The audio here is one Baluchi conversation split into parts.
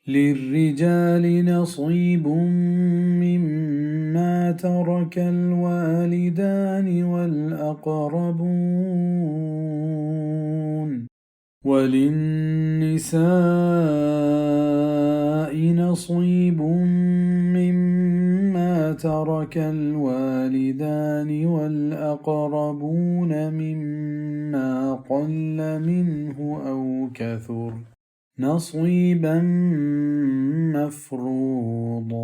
للرجال نصيب مما ترك الوالدان والأقربون وللنساء نصيب مما ترك الوالدان والأقربون مما قل منه أو كثر نصيبا مفروضا۔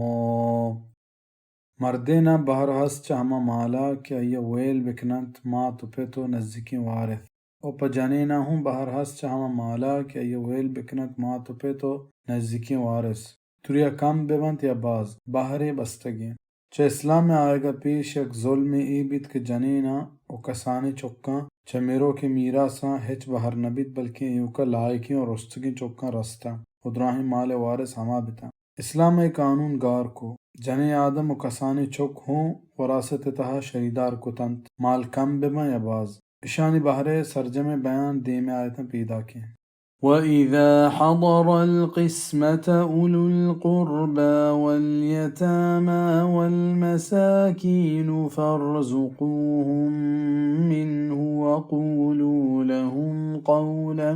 مردین ءَ بہر ہست چہ ہما مال ءَ کہ آئی ءَ ویل بکن انت مات و پت و نزیکیں وارث، و پہ جنین ءَ ہوں بہر ہست چہ ہما مال ءَ کہ آئی ءَ ویل بکن انت مات و پت و نزیکیں وارث، تریا کم بہ بنت یا باز، بہرے بستگیں۔ چہ اسلام ءِ آیگ ءَ پیش یک ظلمے اے بیت کہ جنیناں و کسانیں چکاں چہ مروکیں میراثاں ہچ بہر نہ بیت، بلکیں ایوک ءَ لائقیں و رستگیں چکاں رستہ و دراہیں مال ءِ وارث ہما بتاں۔ اسلام ءَ اے قانون گار کو۔ جنیں آدم و کسانیں چک ہوں وراثت ءِ تہا شریدار کت انت، مال کم بہ باں یا باز۔ اشانی بہر ءِ سرجمیں بیان دیم ءِ آیتاں پیداک ایں۔ وَإِذَا حَضَرَ الْقِسْمَةَ أُولُو الْقُرْبَى وَالْيَتَامَى وَالْمَسَاكِينُ فَارْزُقُوهُم مِّنْهُ وَقُولُوا لَهُمْ قَوْلًا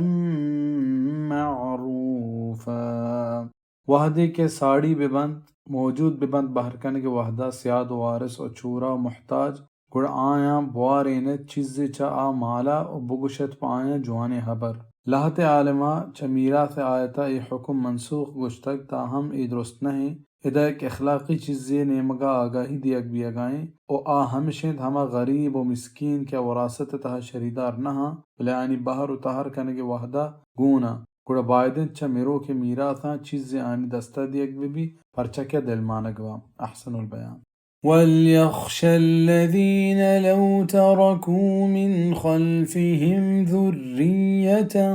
مَّعْرُوفًا۔ وہدے کہ ساڑی بہ بنت، موجود بہ بنت بہر کنگ ءِ وہدا سیاد و وارث و چورہ و محتاج، گڑا آیاں بوارینت چیزے چہ آ مالا و بگوشت پہ آیاں جوانیں ہبر۔ لہتے عالماں چہ میراث ءِ آیتا اے حکم منسوخ گوشتگ، تاہم اے درست نہ انت۔ ادا یک اخلاقی چیزے نیمگا آگاہی دیگ بیگا انت و آ ہمش انت ہما غریب و مسکین کہ وراثت ءِ تہا شریدار نہ آں، بلے آیانی بہر و تہر کنگ ءِ وہدا گون آں۔ گڑا باید انت چہ مروکیں میراثاں چیزے آیانی دستا دیگ بہ بی، پرچا کہ دلمانگ باں۔ احسن البیان۔ وَلْيَخْشَ الَّذِينَ لَوْ تَرَكُوا مِنْ خَلْفِهِمْ ذُرِّيَّةً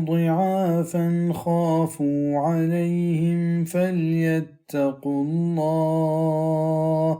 ضِعَافًا خَافُوا عَلَيْهِمْ فَلْيَتَّقُوا اللَّهَ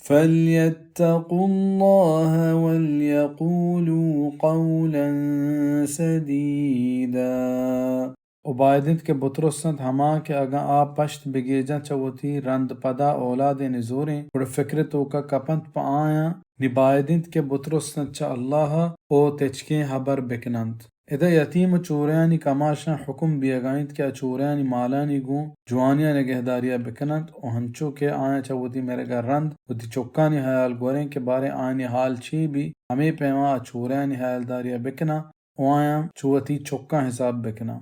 فَلْيَتَّقُوا اللَّهَ وَلْيَقُولُوا قَوْلًا سَدِيدًا۔ و باید انت کہ بترس انت ہما کہ اگاں آ پشت بگیجاں چہ وتی رند پدا اولادے نزوریں، گڑا فکر توکا کپنت پہ آیاں، نی باید انت کہ بترس انت چہ اللہ ءَ و تچکیں ہبر بکننت۔ ادا یتیم و چوریانی کماشاں حکم بیگا انت کہ آ چوریانی مالانی گوں جوانیا نگہداریا بکننت و ہنچو کہ آیاں چہ وتی مرگا رند وتی چکانی حیال گوریں کہ باریں آیانی حال چی بی، ہمے پیما آ چوریانی حیالداریا بکناں و آیاں چو وتی چکاں حساب بکناں۔